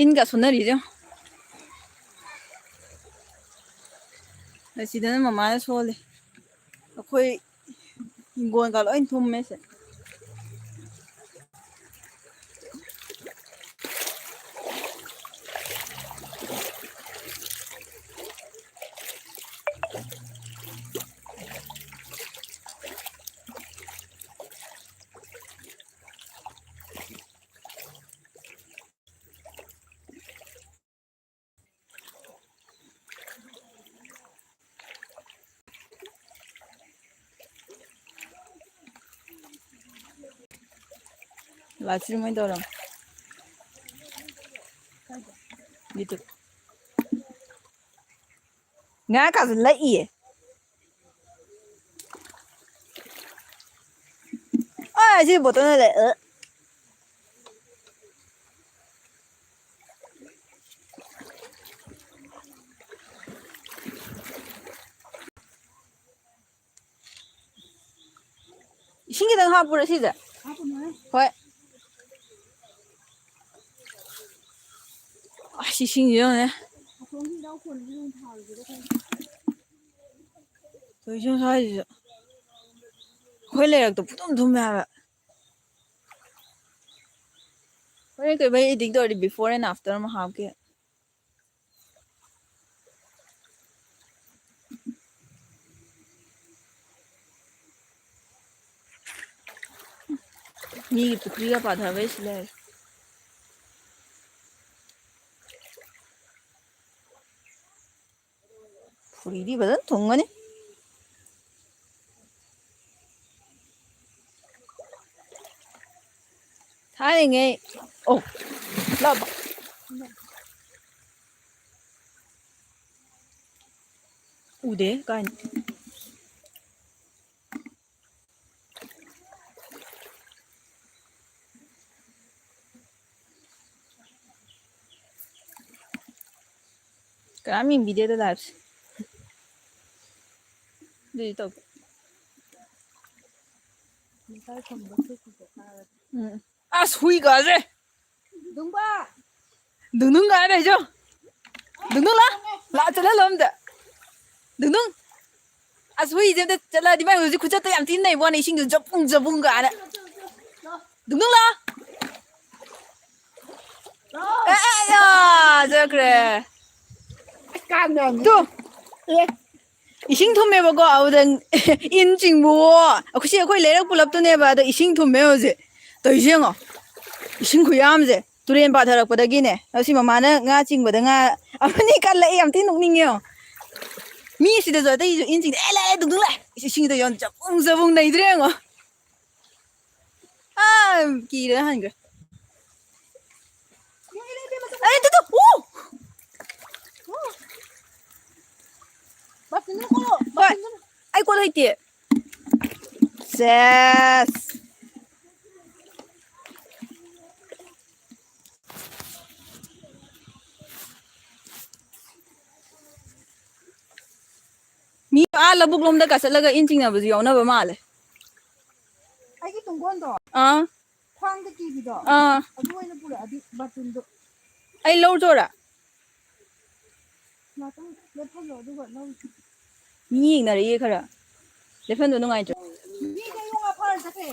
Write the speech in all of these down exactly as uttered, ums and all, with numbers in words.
ꯏꯟꯒ ꯁꯣꯟꯅꯔꯤꯁꯦ ꯌꯦꯡꯉꯣ꯫ ꯑꯁꯤꯗꯅ ꯃꯃꯥꯅ ꯁꯣꯜꯂꯤ꯫ ꯑꯩꯈꯣꯏ ꯍꯤꯡꯒꯣꯜꯒ ꯂꯣꯏ ꯊꯨꯝꯃꯦꯁꯦ꯫ Live stream ꯑꯣꯏꯅ ꯇꯧꯔꯝ꯫ YouTube꯫ ꯉꯥ ꯀꯥꯁꯦ ꯂꯛꯏꯌꯦ꯫ ꯑ, ꯁꯤ ꯕꯣꯇꯜꯅ ꯂꯩ꯫ ꯑ꯫ ꯏꯁꯤꯡ ꯈꯤꯇꯪ ꯍꯥꯞꯄꯨꯔꯥ ꯁꯤꯁꯦ? ꯍꯣꯏ꯫ ꯑꯁ, ꯏꯁꯤꯡꯁꯦ ꯌꯦꯡꯉꯨꯅꯦ꯫ ꯇꯧꯔꯤꯁꯦ ꯁ꯭ꯋꯥꯏꯁꯤꯁꯨ꯫ ꯑꯩꯈꯣꯏ ꯂꯩꯔꯛꯇꯣ ꯄꯨꯡꯊꯨꯝ ꯊꯨꯝꯃꯦ ꯍꯥꯏꯕ꯫ ꯍꯣꯔꯦꯟ ꯀꯩꯃꯩ editing ꯇꯧꯔꯗꯤ before and after ꯑꯃ ꯍꯥꯞꯀꯦ꯫ ꯃꯤꯒꯤ ꯄꯨꯈ꯭ꯔꯤꯒ ꯄꯥꯊꯕꯩ ꯁꯤ ꯂꯩꯔꯦ꯫ ꯐꯨꯔꯤꯗꯤ ꯐꯖꯅ ꯊꯨꯡꯒꯅꯤ꯫ ꯊꯥꯏꯅꯉꯩ, ꯑꯣ, ꯂꯥꯎꯕ꯫ ꯎꯗꯦ, ꯀꯥꯏꯅꯣ? ꯀꯅꯥꯝ ꯌꯦꯡꯕꯤꯗꯦꯗ live ꯁꯦ꯫ ꯑꯗꯨꯗꯤ ꯇꯧꯒꯦ꯫ ꯎꯝ꯫ ꯑꯁ, ꯍꯨꯏ ꯀꯥꯁꯦ! ꯗꯨꯡꯕ! ꯗꯨꯡꯗꯨꯡ ꯀꯥꯏꯅ ꯂꯩꯖꯣ꯫ ꯗꯨꯡꯗꯨꯡ ꯂꯥ꯫ ꯂꯥ ꯆꯠꯍꯜꯂꯣ ꯑꯝꯇ꯫ ꯗꯨꯡꯗꯨꯡ꯫ ꯑꯁ, ꯍꯨꯏꯁꯦ ꯑꯝꯇ ꯆꯠꯂꯗꯤ ꯃꯥꯏ ꯍꯧꯖꯤꯛ ꯈꯨꯆꯠꯇ ꯌꯥꯝ ꯊꯤꯅ ꯅꯩꯕ ꯋꯥꯅꯤ, ꯏꯁꯤꯡꯗꯨ ꯖꯕꯨꯡ ꯖꯕꯨꯡ ꯀꯥꯏꯅ꯫ ꯗꯨꯡꯗꯨꯡ ꯂꯥ꯫ ꯑꯦ, ꯑꯦ, ꯌꯥ, ꯆꯠꯈ꯭ꯔꯦ꯫ ꯀꯥꯡ ꯃꯌꯥꯝꯁꯦ꯫ ꯇꯨ꯫ ꯑꯦ꯫ ꯏꯁꯤꯡ ꯊꯨꯝꯃꯦꯕꯀꯣ, ꯑꯗꯨꯗ ꯏꯟ ꯆꯤꯡꯕꯨꯋꯣ꯫ ꯑꯩꯈꯣꯏ ꯁꯤ ꯑꯩꯈꯣꯏ ꯂꯩꯔꯛ ꯄꯨꯂꯞꯇꯨꯅꯦꯕ, ꯑꯗꯣ ꯏꯁꯤꯡ ꯊꯨꯝꯃꯦ ꯍꯧꯖꯤꯛ꯫ ꯇꯧꯔꯤꯁꯦ ꯌꯦꯡꯉꯣ꯫ ꯏꯁꯤꯡ ꯈꯨꯌꯥꯝꯁꯦ꯫ ꯇꯨꯔꯦꯟ ꯄꯥꯊꯔꯛꯄꯗꯒꯤꯅꯦ꯫ ꯑꯗꯣ ꯁꯤ ꯃꯃꯥꯅ ꯉꯥ ꯆꯤꯡꯕꯗ ꯉꯥ ꯑꯃꯅꯤ ꯀꯜꯂꯛꯑꯦ, ꯌꯥꯝ ꯊꯤꯅ ꯅꯣꯛꯅꯤꯡꯉꯦ ꯌꯦꯡꯉꯣ꯫ ꯃꯤ ꯑꯁꯤꯗꯁꯨ ꯑꯇꯩꯁꯨ ꯏꯟ ꯆꯤꯡꯗꯦ꯫ ꯑꯦ, ꯂꯥꯛꯑꯦ, ꯗꯨꯡꯗꯨꯡ ꯂꯥꯛꯑꯦ꯫ ꯏꯁ, ꯏꯁꯤꯡꯗ ꯌꯦꯡꯉꯣ, ꯖꯕꯨꯡ ꯖꯕꯨꯡ ꯅꯩꯗ꯭ꯔꯦ ꯌꯦꯡꯉꯣ꯫ ꯑꯥ, ꯀꯤꯔꯦ ꯍꯟꯈ꯭ꯔꯦ꯫ ꯑꯩ ꯇꯨ, ꯇꯨ, ꯎ! ꯍꯣꯏ, ꯑꯩ ꯀꯣꯠ ꯍꯩꯇꯦ꯫ ꯁꯦꯁ꯫ ꯃꯤ ꯑꯥ ꯂꯧꯕꯨꯛ ꯂꯣꯝꯗ ꯀꯥ ꯆꯠꯂꯒ ꯏꯟ ꯆꯤꯡꯅꯕꯁꯨ ꯌꯥꯎꯅꯕ ꯃꯥꯜꯂꯦ꯫ ꯑꯩꯒꯤ ꯇꯨꯡꯒꯣꯟꯗꯣ, ꯑꯥ꯫ ꯈ꯭ꯋꯥꯡꯗ ꯀꯤꯕꯤꯗꯣ, ꯑꯥ꯫ ꯑꯗꯨ ꯑꯣꯏꯅ ꯄꯨꯔꯛꯑꯗꯤ ꯕꯥꯇꯤꯟꯗꯣ꯫ ꯑꯩ ꯂꯧꯔꯨꯆꯣꯔꯥ? ꯉꯥꯛꯇꯪ ꯂꯦꯞꯍꯜꯂꯣ, ꯑꯗꯨꯒ ꯂꯧꯔꯨꯁꯤ꯫ ꯃꯤ ꯌꯦꯡꯅꯔꯛꯑꯦ ꯈꯔ꯫ ꯂꯦꯞꯍꯟꯕ ꯅꯨꯡꯉꯥꯏꯇ꯭ꯔꯦ꯫ ꯃꯤꯗꯤ ꯑꯌꯨꯛ ꯉꯥ ꯐꯥꯔ ꯆꯠꯈ꯭ꯔꯦ꯫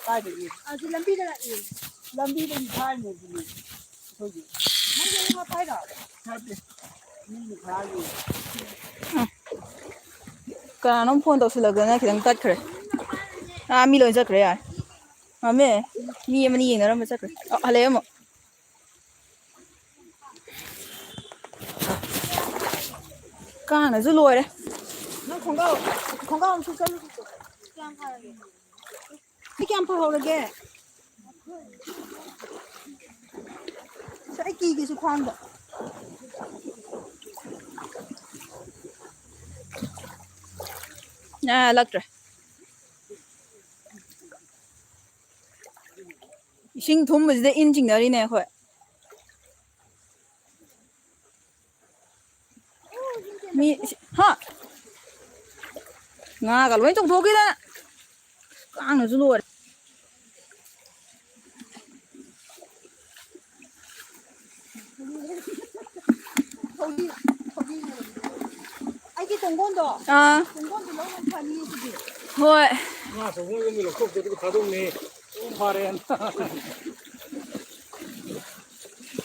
ꯀꯥꯏꯗꯒꯤ? ꯑꯁꯤ ꯂꯝꯕꯤꯗ ꯂꯥꯛꯑꯦ꯫ ꯂꯝꯕꯤꯗꯒꯤ ꯐꯥꯔꯤꯅꯦ ꯑꯗꯨꯗꯤ ꯑꯩꯈꯣꯏꯒꯤ꯫ ꯃꯣꯏꯗꯤ ꯑꯌꯨꯛ ꯉꯥ ꯐꯥꯏꯔꯣ? ꯅꯠꯇꯦ꯫ ꯃꯤꯅ ꯐꯥꯔꯤꯅꯦ꯫ ꯀꯅꯥꯅꯣꯝ ꯐꯣꯟ ꯇꯧꯁꯤꯜꯂꯛꯇꯅ ꯈꯤꯇꯪ ꯇꯠꯈ꯭ꯔꯦ꯫ ꯑꯥ, ꯃꯤ ꯂꯣꯏ ꯆꯠꯈ꯭ꯔꯦ, ꯌꯥꯔꯦ꯫ ꯃꯝꯃꯦ꯫ ꯃꯤ ꯑꯃꯅꯤ ꯌꯦꯡꯅꯔꯝꯕ ꯆꯠꯈ꯭ꯔꯦ꯫ ꯑ, ꯍꯜꯂꯛꯑꯦ ꯑꯃꯨꯛ꯫ ꯀꯥꯡꯅꯁꯨ ꯂꯣꯏꯔꯦ꯫ ꯅꯪ ꯈꯣꯡꯒ꯭ꯔꯥꯎ, ꯈꯣꯡꯒ꯭ꯔꯥꯎ ꯑꯃꯁꯨ ꯆꯠꯂꯨ꯫ ꯀꯌꯥꯝ ꯐꯔꯒꯦ? ꯑꯩ ꯀꯌꯥꯝ ꯐꯍꯧꯔꯒꯦ? ꯑꯁ, ꯑꯩ ꯀꯤꯒꯦꯁꯨ ꯈ꯭ꯋꯥꯡꯗ꯫ ꯑꯥ, ꯂꯛꯇ꯭ꯔꯦ꯫ ꯏꯁꯤꯡ ꯊꯨꯝꯕꯁꯤꯗ ꯏꯟ ꯆꯤꯡꯅꯔꯤꯅꯦ ꯑꯩꯈꯣꯏ꯫ ꯃꯤ, ꯍꯥ? ꯉꯥꯒ ꯂꯣꯏ ꯆꯣꯡꯊꯣꯛꯈꯤꯗꯅ꯫ ꯀꯥꯡꯅꯁꯨ ꯂꯣꯏꯔꯦ꯫ ꯑꯩꯒꯤ ꯇꯣꯡꯒꯣꯟꯗꯣ, ꯑꯥ꯫ ꯇꯣꯡꯒꯣꯟꯗꯣ ꯂꯧꯕ ꯐꯅꯤ ꯁꯤꯗꯤ꯫ ꯍꯣꯏ꯫ ꯉꯥ ꯑꯆꯧꯕ ꯌꯨꯝꯗ ꯂꯧꯊꯣꯛꯇꯦ, ꯑꯗꯨꯒ ꯊꯥꯗꯣꯛꯅꯤ꯫ ꯑꯗꯨꯝ ꯐꯔꯦꯅ꯫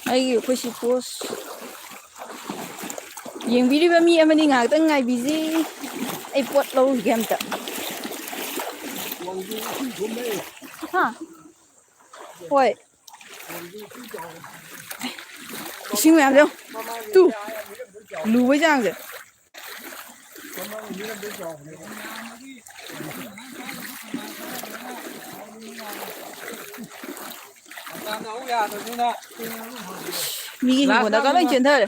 ꯑꯩꯒꯤ ꯑꯩꯈꯣꯏ ꯁꯤ ꯄꯣꯁ ꯌꯦꯡꯕꯤꯔꯤꯕ ꯃꯤ ꯑꯃꯅꯤ, ꯉꯥꯏꯍꯥꯛꯇꯪ ꯉꯥꯏꯕꯤꯁꯤ꯫ ꯑꯩ ꯄꯣꯠ ꯂꯧꯔꯨꯒꯦ ꯑꯝꯇ꯫ ꯍꯥ? ꯍꯣꯏ꯫ ꯏꯁꯤꯡ ꯃꯌꯥꯝꯁꯦ ꯌꯦꯡꯉꯨ꯫ ꯇꯨ꯫ ꯂꯨꯕꯩ ꯆꯥꯡꯁꯦ꯫ ꯃꯤꯒꯤ ꯍꯤꯡꯒꯣꯜꯗꯒ ꯂꯣꯏ ꯆꯦꯟꯊꯔꯦ꯫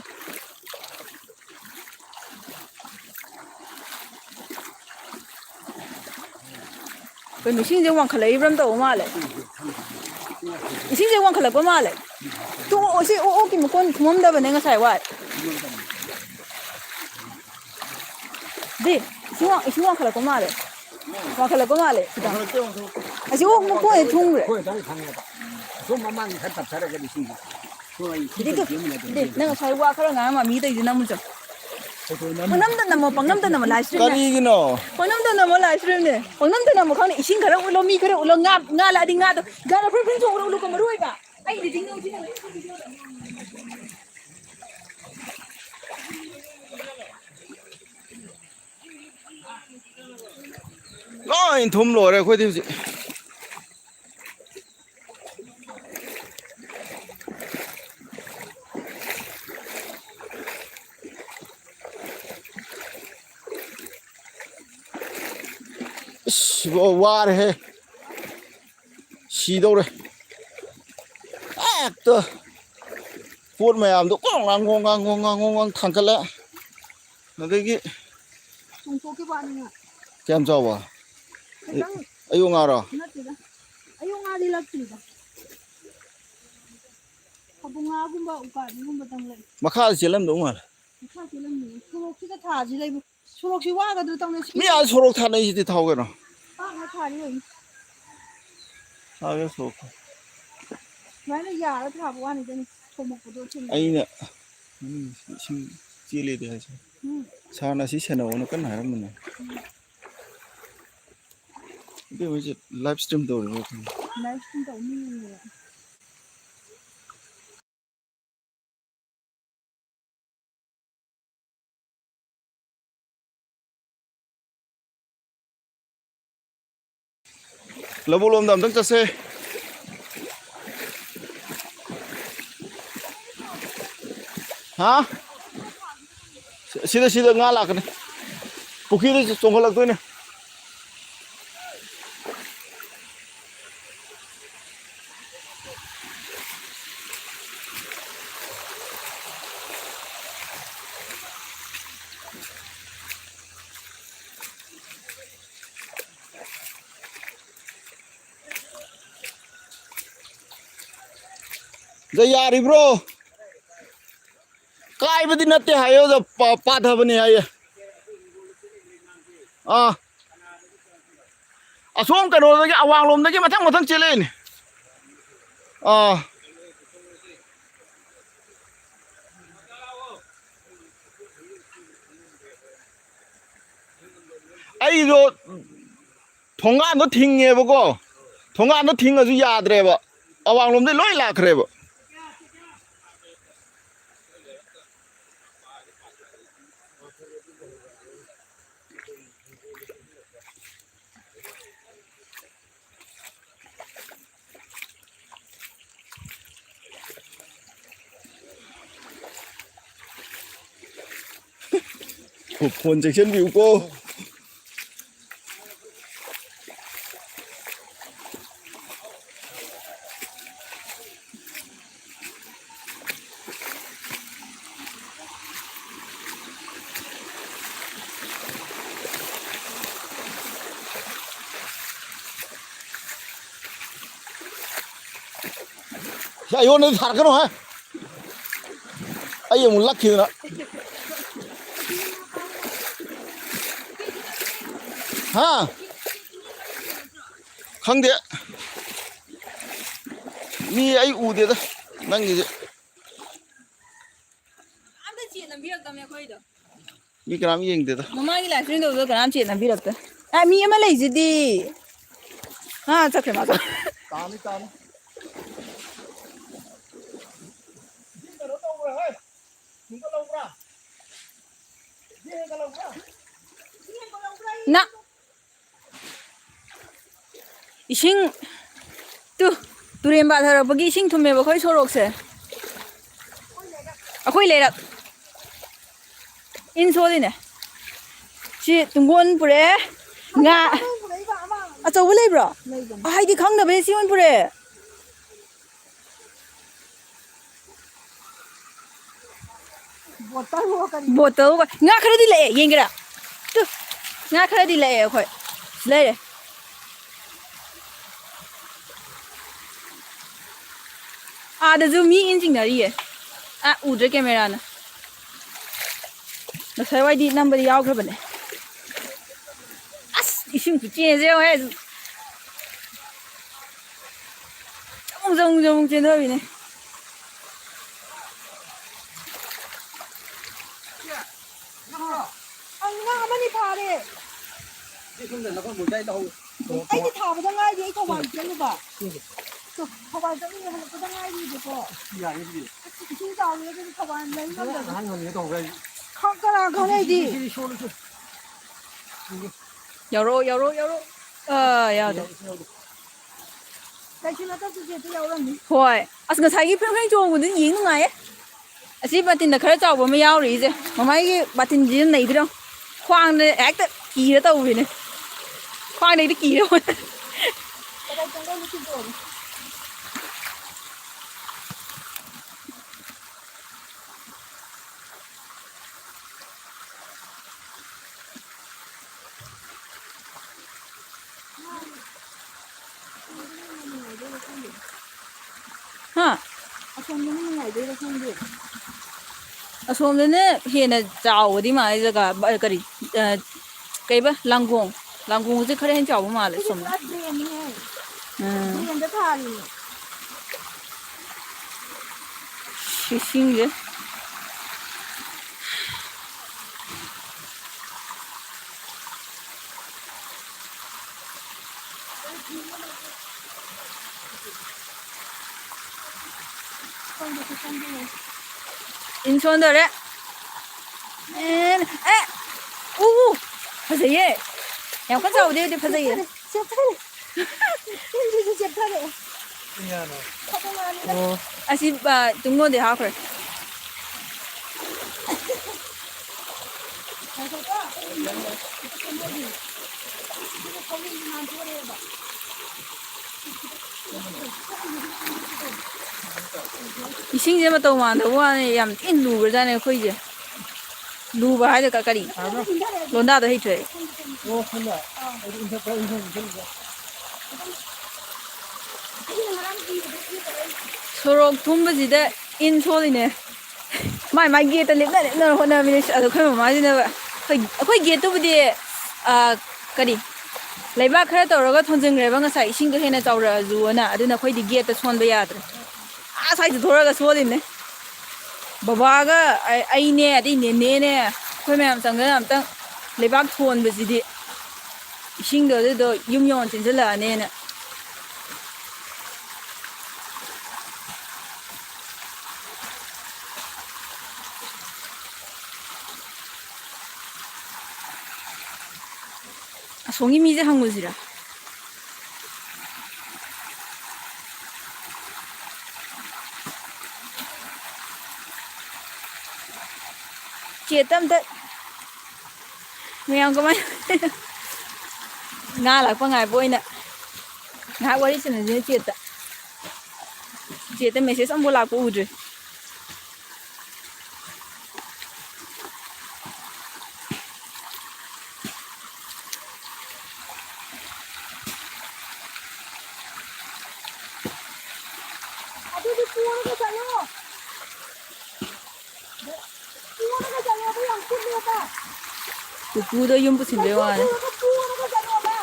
ꯀꯩꯅꯣ, ꯏꯁꯤꯡꯁꯦ ꯋꯥꯡꯈꯠꯂꯛꯏꯕ꯭ꯔꯥ ꯑꯃ ꯇꯧꯕ ꯃꯥꯜꯂꯦ꯫ ꯏꯁꯤꯡꯁꯦ ꯋꯥꯡꯈꯠꯂꯛꯄ ꯃꯥꯜꯂꯦ꯫ ꯇꯨ, ꯑꯣ, ꯁꯤ ꯑꯣ-, ꯑꯣꯛꯀꯤ ꯃꯀꯣꯟ ꯊꯨꯝꯃꯝꯗꯕꯅꯦ ꯉꯁꯥꯏ ꯋꯥꯏ꯫ ꯗꯤ, ꯏꯁꯤꯡ ꯋꯥꯡ-, ꯏꯁꯤꯡ ꯋꯥꯡꯈꯠꯂꯛꯄ ꯃꯥꯜꯂꯦ꯫ ꯋꯥꯡꯈꯠꯂꯛꯄ ꯃꯥꯜꯂꯦ ꯈꯤꯇꯪ꯫ ꯋꯥꯡꯈꯠꯂꯛꯇꯦ, ꯋꯥꯡꯈꯠꯂꯛꯇꯦ꯫ ꯑꯁꯤ ꯑꯣꯛ ꯃꯀꯣꯟꯁꯦ ꯊꯨꯝꯈ꯭ꯔꯦ꯫ ꯑꯩꯈꯣꯏ ꯑꯗꯥꯏ ꯈꯪꯉꯦꯕ꯫ ꯑꯁꯣꯝ ꯃꯃꯥꯡꯒꯤ ꯈꯔ ꯇꯞꯊꯔꯒꯗꯤ ꯏꯁꯤꯡꯁꯦ꯫ ꯁꯣꯝ ꯑꯩ ꯏꯁꯤꯡ ꯗꯤ ꯇꯨ, ꯀꯩꯅꯣꯝ ꯂꯩꯇꯕꯅꯤ꯫ ꯗꯤ, ꯅꯪ ꯉꯁꯥꯏ ꯋꯥ ꯈꯔ ꯉꯥꯡꯉꯝꯃ ꯃꯤ ꯇꯧꯔꯤꯁꯦ ꯅꯝꯃꯨ ꯆꯣ꯫ ꯐꯣꯇꯣ ꯅꯝ-, ꯄꯪꯅꯝꯗ ꯅꯝꯃꯣ, ꯄꯪꯅꯝꯗ ꯅꯝꯃꯣ, live stream ꯅꯦ꯫ ꯀꯔꯤꯒꯤꯅꯣ? ꯄꯪꯅꯝꯗ ꯅꯝꯃꯣ, live stream ꯅꯦ꯫ ꯄꯪꯅꯝꯗ ꯅꯝꯃꯣ, ꯈꯪꯅꯤ꯫ ꯏꯁꯤꯡ ꯈꯔ ꯎꯠꯂꯣ, ꯃꯤ ꯈꯔ ꯎꯠꯂꯣ, ꯉꯥ, ꯉꯥ ꯂꯥꯛꯑꯗꯤ ꯉꯥꯗꯣ, ꯉꯥꯗꯣ ꯐ꯭ꯔꯨ ꯐ꯭ꯔꯨ ꯆꯣꯡꯈ꯭ꯔ ꯎꯠꯂꯣꯀꯣ, ꯃꯔꯨ ꯑꯣꯏꯕ꯫ ꯑꯩ editing ꯇꯧꯁꯤ꯫ ꯂꯣꯏ ꯊꯨꯝ ꯂꯣꯏꯔꯦ ꯑꯩꯈꯣꯏꯗꯤ ꯍꯧꯖꯤꯛ꯫ ꯏꯁ, ꯏꯕꯣ, ꯋꯥꯔꯦꯍꯦ꯫ ꯁꯤꯗꯧꯔꯦ꯫ ꯍꯦꯛꯇ ꯄꯣꯠ ꯃꯌꯥꯝꯗꯣ ꯀꯣꯡ ꯂꯥꯡ, ꯀꯣꯡ ꯂꯥꯡ, ꯀꯣꯡ ꯂꯥꯡ, ꯀꯣꯡ ꯂꯥꯡ ꯊꯥꯡꯒꯠꯂꯦ꯫ ꯑꯗꯒꯤ ꯆꯣꯡꯊꯣꯛꯈꯤꯕ ꯋꯥꯅꯤꯅ꯫ ꯀꯌꯥꯝ ꯆꯥꯎꯕ? ꯈꯤꯇꯪ ꯑꯌꯣꯛ ꯉꯥꯔꯣ? ꯅꯠꯇꯦꯗ꯫ ꯑꯌꯣꯛ ꯉꯥꯗꯤ ꯂꯛꯇ꯭ꯔꯤꯗ꯫ ꯐꯕꯨꯡ ꯉꯥꯒꯨꯝꯕ, ꯎꯀꯥꯕꯤꯒꯨꯝꯕꯇꯪ ꯂꯩ꯫ ꯃꯈꯥꯗ ꯆꯦꯜꯂꯝꯗꯧ ꯃꯥꯜꯂꯦ꯫ ꯃꯈꯥ ꯆꯦꯜꯂꯝꯅꯤ꯫ ꯁꯣꯔꯣꯛꯁꯤꯗ ꯊꯥꯁꯤ ꯂꯩꯕ-, ꯁꯣꯔꯣꯛꯁꯤ ꯋꯥꯒꯗ꯭ꯔꯥ ꯇꯧꯅ ꯁꯤ-, ꯃꯤ ꯑꯥ ꯁꯣꯔꯣꯛ ꯊꯥꯅꯩꯁꯤꯗꯤ ꯊꯥꯎ ꯀꯩꯅꯣ꯫ ꯄꯥꯛꯅ ꯊꯥꯔꯤ ꯑꯣꯏꯅꯤ꯫ ꯊꯥꯒꯦ ꯁꯣꯔꯣꯛ꯫ ꯁꯨꯃꯥꯏꯅ ꯌꯥꯔ ꯊꯥꯕ ꯋꯥꯅꯤꯗꯅꯤ꯫ ꯊꯣꯝꯃꯛꯄꯗꯣ ꯊꯦꯡꯅꯩ꯫ ꯑꯩꯅ ꯃꯅꯨꯡ ꯏꯁꯤꯡ ꯆꯦꯜꯂꯦꯗꯤ ꯍꯥꯏꯁꯦ꯫ ꯎꯝ꯫ ꯁꯥꯔꯅ ꯑꯁꯤ ꯁꯦꯟꯅꯧꯅ ꯀꯟꯅ ꯍꯥꯏꯔꯝꯕꯅꯦ꯫ ꯎꯝ꯫ ꯏꯕꯦꯝꯃꯁꯦ live stream ꯇꯧꯔꯤꯔꯣ ꯈꯪꯗꯦ꯫ Live stream ꯇꯧꯅꯤꯡꯉꯤꯅꯦ꯫ ꯂꯧꯕꯨꯛ ꯂꯣꯝꯗ ꯑꯝꯇꯪ ꯆꯠꯁꯦ꯫ ꯍꯥ? ꯁꯤꯗ, ꯁꯤꯗ ꯉꯥ ꯂꯥꯛꯀꯅꯤ꯫ ꯄꯨꯈ꯭ꯔꯤꯗ ꯆꯣꯡꯈꯠꯂꯛꯇꯣꯏꯅꯦ꯫ ꯖ, ꯌꯥꯔꯤꯕ꯭ꯔꯣ? ꯀꯥꯏꯕꯗꯤ ꯅꯠꯇꯦ ꯍꯥꯏꯌꯦ, ꯑꯣꯖꯥ, ꯄ-, ꯄꯥꯊꯕꯅꯦ ꯍꯥꯏꯌꯦ꯫ ꯑꯥ꯫ ꯑꯁꯣꯝ ꯀꯩꯅꯣꯗꯒꯤ, ꯑꯋꯥꯡꯂꯣꯝꯗꯒꯤ ꯃꯊꯪ ꯃꯊꯪ ꯆꯦꯜꯂꯛꯏꯅꯦ꯫ ꯑꯥ꯫ ꯑꯩꯗꯣ ꯊꯣꯡꯒꯥꯟꯗꯣ ꯊꯤꯡꯉꯦꯕꯀꯣ, ꯊꯣꯡꯒꯥꯟꯗꯣ ꯊꯤꯡꯉꯁꯨ ꯌꯥꯗ꯭ꯔꯦꯕ, ꯑꯋꯥꯡꯂꯣꯝꯗꯩ ꯂꯣꯏ ꯂꯥꯛꯈ꯭ꯔꯦꯕ꯫ ꯐꯣꯟ ꯆꯦꯛꯁꯤꯟꯕꯤꯌꯨꯀꯣ꯫ ꯁꯤ ꯑꯩꯉꯣꯟꯗꯗꯤ ꯊꯥꯔꯛꯀꯅꯨ ꯍꯥꯏ꯫ ꯑꯩ ꯑꯃꯨꯛ ꯂꯛꯈꯤꯗꯅ꯫ ꯍꯥ? ꯈꯪꯗꯦ꯫ ꯃꯤ ꯑꯩ ꯎꯗꯦꯗ ꯅꯪꯒꯤꯁꯦ꯫ ꯄꯤꯔꯛꯇꯕꯅꯦ ꯑꯩꯈꯣꯏꯗꯣ꯫ ꯃꯤ ꯀꯅꯥꯝ ꯌꯦꯡꯗꯦꯗ꯫ ꯃꯃꯥꯡꯒꯤ live stream ꯇꯧꯕꯗꯣ ꯀꯅꯥꯝ ꯆꯦꯟꯅꯕꯤꯔꯛꯇꯦ꯫ ꯑ, ꯃꯤ ꯑꯃ ꯂꯩꯁꯤꯗꯤ꯫ ꯑꯥ, ꯆꯠꯈ꯭ꯔꯦ ꯃꯥꯁꯨ꯫ ꯇꯥꯅꯤ, ꯇꯥꯅꯤ꯫ ꯅ ꯏꯁꯤꯡ, ꯇꯨ, ꯇꯨꯔꯦꯟ ꯄꯥꯊꯔꯛꯄꯒꯤ ꯏꯁꯤꯡ ꯊꯨꯝꯃꯦꯕ ꯑꯩꯈꯣꯏ ꯁꯣꯔꯣꯛꯁꯦ꯫ ꯑꯩꯈꯣꯏ ꯂꯩꯔꯛ꯫ ꯏꯟ ꯁꯣꯜꯂꯤꯅꯦ꯫ ꯁꯤ ꯇꯨꯡꯒꯣꯟ ꯄꯨꯔꯛꯑꯦ꯫ ꯉꯥ ꯑꯆꯧꯕ ꯂꯩꯕ꯭ꯔꯣ? ꯍꯥꯏꯗꯤ ꯈꯪꯗꯕꯩ ꯁꯤ ꯑꯣꯏꯅ ꯄꯨꯔꯛꯑꯦ꯫ ꯕꯣꯇꯜ ꯉꯥ ꯈꯔꯗꯤ ꯂꯩꯑꯦ, ꯌꯦꯡꯒꯦꯔꯥ? ꯇꯨ, ꯉꯥ ꯈꯔꯗꯤ ꯂꯩꯑꯦ ꯑꯩꯈꯣꯏ꯫ ꯂꯩꯔꯦ꯫ ꯑꯥꯗꯁꯨ ꯃꯤ ꯏꯟ ꯆꯤꯡꯅꯔꯤꯌꯦ꯫ ꯑꯥ, ꯎꯗ꯭ꯔꯦ cameraꯅ꯫ ꯉꯁꯥꯏ ꯋꯥꯏꯗꯤ ꯅꯝꯕꯗꯤ ꯌꯥꯎꯈ꯭ꯔꯕꯅꯦ꯫ ꯑꯁ, ꯏꯁꯤꯡ ꯈꯨꯆꯦꯟꯁꯦ ꯌꯦꯡꯉꯣꯍꯦ꯫ ꯖꯧ, ꯖꯧ, ꯖꯧ ꯆꯦꯟꯊꯕꯤꯅꯦ꯫ ꯑꯪ, ꯉꯥ ꯑꯃꯅꯤ ꯐꯥꯔꯦ꯫ ꯑꯩꯗꯤ ꯊꯥꯕꯗ ꯉꯥꯏꯔꯤ, ꯑꯩ ꯊꯧꯕꯥꯜ ꯆꯠꯂꯨꯕ꯫ ꯊꯧꯕꯥꯜ ꯆꯠꯂꯨꯕ ꯍꯜꯂꯛꯄꯗ ꯉꯥꯏꯔꯤꯕꯀꯣ꯫ ꯑꯁ, ꯏꯁꯤꯡ ꯆꯥꯎꯔꯦ ꯑꯗꯨꯗꯤ ꯊꯧꯕꯥꯜ ꯂꯩ ꯉꯝꯗꯕ꯫ ꯈꯪ-, ꯀꯅꯥ ꯈꯪꯅꯩꯗꯤ? ꯌꯥꯎꯔꯛꯑꯣ, ꯌꯥꯎꯔꯛꯑꯣ, ꯌꯥꯎꯔꯛꯑꯣ꯫ ꯑꯥ, ꯌꯥꯎꯗꯦ꯫ ꯀꯩꯁꯨ ꯅꯠꯇꯕ ꯆꯤꯆꯦꯗꯤ ꯌꯥꯎꯔꯝꯅꯤ꯫ ꯍꯣꯏ꯫ ꯑꯁ, ꯉꯁꯥꯏꯒꯤ ꯐ꯭ꯔꯦꯡ ꯐ꯭ꯔꯦꯡ ꯆꯣꯡꯕꯗꯨꯅ ꯌꯦꯡ ꯅꯨꯡꯉꯥꯏꯌꯦ꯫ ꯑꯁꯤ ꯕꯥꯇꯤꯟꯗ ꯈꯔ ꯆꯥꯎꯕ ꯑꯃ ꯌꯥꯎꯔꯤꯁꯦ꯫ ꯃꯃꯥꯏꯒꯤ ꯕꯥꯇꯤꯟꯁꯤꯅ ꯅꯩꯗ꯭ꯔꯣ? ꯈ꯭ꯋꯥꯡꯗ ꯍꯦꯛꯇ ꯀꯤꯔ ꯇꯧꯕꯤꯅꯦ꯫ ꯈ꯭ꯋꯥꯡꯗ ꯍꯦꯛꯇ ꯀꯤꯔ꯫ ꯍꯥ? ꯑꯁꯣꯝꯗꯅ ꯅꯨꯡꯉꯥꯏꯗꯣꯏꯔꯥ ꯈꯪꯗꯦ꯫ ꯑꯁꯣꯝꯗꯅ ꯍꯦꯟꯅ ꯆꯥꯎꯕꯗꯤ ꯃꯥꯜꯂꯦ ꯖꯒꯥ, ꯕ-, ꯀꯔꯤ, ꯑ, ꯀꯩꯕ? ꯂꯥꯡꯒꯣꯡ꯫ ꯂꯥꯡꯒꯣꯡꯁꯦ ꯈꯔ ꯍꯦꯟꯅ ꯆꯥꯎꯕ ꯃꯥꯜꯂꯦ ꯁꯤꯗꯤ ꯁꯣꯝꯗ꯫ ꯄꯨꯔꯥ drainꯅꯤꯍꯦ꯫ ꯎꯝ꯫ Drainꯗ ꯊꯥꯔꯤꯅꯦ꯫ ꯏꯁꯤꯡꯁꯦ꯫ ꯏꯟ ꯁꯣꯟꯗꯣꯔꯦ꯫ ꯑꯦ, ꯑꯦ, ꯎ, ꯎ, ꯐꯖꯩꯌꯦ꯫ ꯌꯥꯝ ꯀꯟꯅ ꯆꯥꯎꯗꯦ, ꯑꯗꯨꯗꯤ ꯐꯖꯩꯌꯦ꯫ ꯆꯦꯞꯊꯔꯦ꯫ ꯏꯟꯁꯤꯁꯨ ꯆꯦꯞꯊꯔꯛꯑꯦ꯫ ꯑꯣ꯫ ꯑꯁꯤ, ꯑ, ꯇꯨꯡꯒꯣꯟꯗꯤ ꯍꯥꯞꯈ꯭ꯔꯦ꯫ ꯏꯁꯤꯡꯁꯦ ꯃꯇꯧ ꯃꯥꯟꯗꯕ ꯋꯥꯅꯤ, ꯌꯥꯝ ꯊꯤꯅ ꯂꯨꯈ꯭ꯔꯖꯥꯠꯅꯦ ꯑꯩꯈꯣꯏꯁꯦ꯫ ꯂꯨꯕ ꯍꯥꯏꯗꯣ ꯀ-, ꯀꯔꯤ? ꯂꯣꯟꯗꯥꯗꯣ ꯍꯩꯇ꯭ꯔꯦ꯫ ꯑꯣ, ꯈꯪꯉꯦ꯫ ꯑꯩꯗꯤ ꯏꯟꯊꯣꯛꯄ, ꯏꯟꯊꯣꯛꯄ, ꯏꯟꯊꯣꯛꯄ꯫ ꯁꯣꯔꯣꯛ ꯊꯨꯝꯕꯁꯤꯗ ꯏꯟ ꯁꯣꯜꯂꯤꯅꯦ꯫ ꯃꯥꯏ ꯃꯥꯏ ꯒꯦꯠꯇ ꯂꯦꯞꯅ ꯂꯦꯞꯅꯔ ꯍꯣꯠꯅꯕꯅꯤ꯫ ꯑꯗꯣ ꯑꯩꯈꯣꯏ ꯃꯃꯥꯁꯤꯅ ꯑꯩꯈꯣꯏ, ꯑꯩꯈꯣꯏ ꯒꯦꯠꯇꯨꯕꯨꯗꯤ, ꯑ, ꯀꯔꯤ, ꯂꯩꯕꯥꯛ ꯈꯔ ꯇꯧꯔꯒ ꯊꯣꯟꯖꯤꯟꯈ꯭ꯔꯦꯕ ꯉꯁꯥꯏ, ꯏꯁꯤꯡꯗꯣ ꯍꯦꯟꯅ ꯆꯥꯎꯔꯛꯑꯁꯨꯅ꯫ ꯑꯗꯨꯅ ꯑꯩꯈꯣꯏꯗꯤ ꯒꯦꯠꯇ ꯁꯣꯟꯕ ꯌꯥꯗ꯭ꯔꯦ꯫ ꯑꯥ, ꯁ꯭ꯋꯥꯏꯗ ꯊꯣꯔꯒ ꯁꯣꯜꯂꯤꯕꯅꯦ꯫ ꯕꯕꯥꯒ ꯑꯩ-, ꯑꯩꯅꯦ, ꯑꯗꯩ ꯅꯦꯅꯦꯅꯦ, ꯑꯩꯈꯣꯏ ꯃꯌꯥꯝ ꯆꯪꯗꯅ ꯑꯝꯇꯪ ꯂꯩꯕꯥꯛ ꯊꯣꯟꯕꯁꯤꯗꯤ, ꯏꯁꯤꯡꯗꯣ ꯑꯗꯨꯗꯣ ꯌꯨꯝ ꯌꯧꯅ ꯆꯦꯟꯁꯤꯜꯂꯛꯑꯅꯦꯅ꯫ ꯑꯁꯣꯝꯒꯤ ꯃꯤꯁꯦ ꯍꯪꯉꯨꯁꯤꯔꯥ? ꯆꯦꯠꯇ ꯑꯝꯇ ꯃꯌꯥꯝ ꯀꯃꯥꯏ-, ꯉꯥ ꯂꯥꯛꯄ ꯉꯥꯏꯕ ꯑꯣꯏꯅ ꯉꯥꯏꯍꯥꯛ ꯋꯥꯔꯤ ꯁꯥꯟꯅꯁꯤꯅꯦ ꯆꯦꯠꯇ꯫ ꯆꯦꯠꯇ message ꯑꯃꯐꯥꯎ ꯂꯥꯛꯄ ꯎꯗ꯭ꯔꯤ꯫ ꯑꯗꯨꯗꯤ ꯄꯨꯔꯒ ꯆꯠꯂꯣ꯫ ꯄꯨꯔꯒ ꯆꯠꯂꯣ, ꯑꯗꯨ ꯌꯥꯝ ꯀꯨꯝꯃꯦꯕ꯫ ꯄꯨꯄꯨꯗꯣ ꯌꯨꯝ ꯄꯨꯁꯤꯟꯕꯩ ꯋꯥꯅꯤ꯫ ꯄꯨꯔꯒ, ꯄꯨꯔꯒ ꯆꯠꯂꯣꯕ꯫